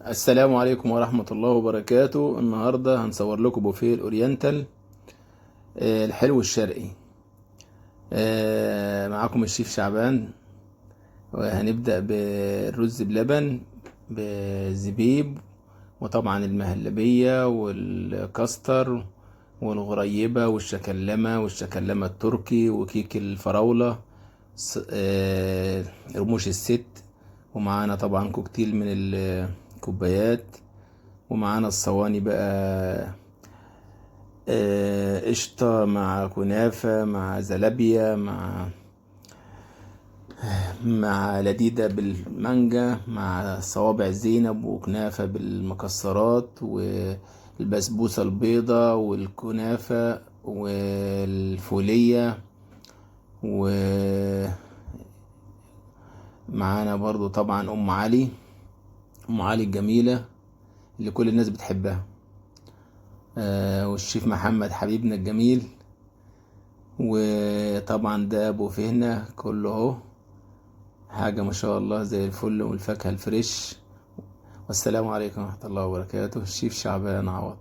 السلام عليكم ورحمة الله وبركاته. النهاردة هنصور لكم بوفيه ال Oriental، الحلو الشرقي. معاكم الشيف شعبان، وهنبدأ بالرز بلبن بالزبيب، وطبعا المهلبية والكاستر والغريبة والشكلمة والشكلمة التركي وكيك الفراولة، رموش الست، ومعانا طبعا كوكتيل من الكوبايات، ومعانا الصواني بقى، قشطة مع كنافة مع زلابية مع لديدة بالمانجا مع صوابع زينب وكنافة بالمكسرات والبسبوسة البيضة والكنافة والفولية، ومعانا برضو طبعا أم علي، أم علي الجميلة اللي كل الناس بتحبها، والشيف محمد حبيبنا الجميل. وطبعا ده بوفيهنا كله اهو، حاجة ما شاء الله زي الفل، والفاكهة الفريش. والسلام عليكم ورحمة الله وبركاته. الشيف شعبان عوض.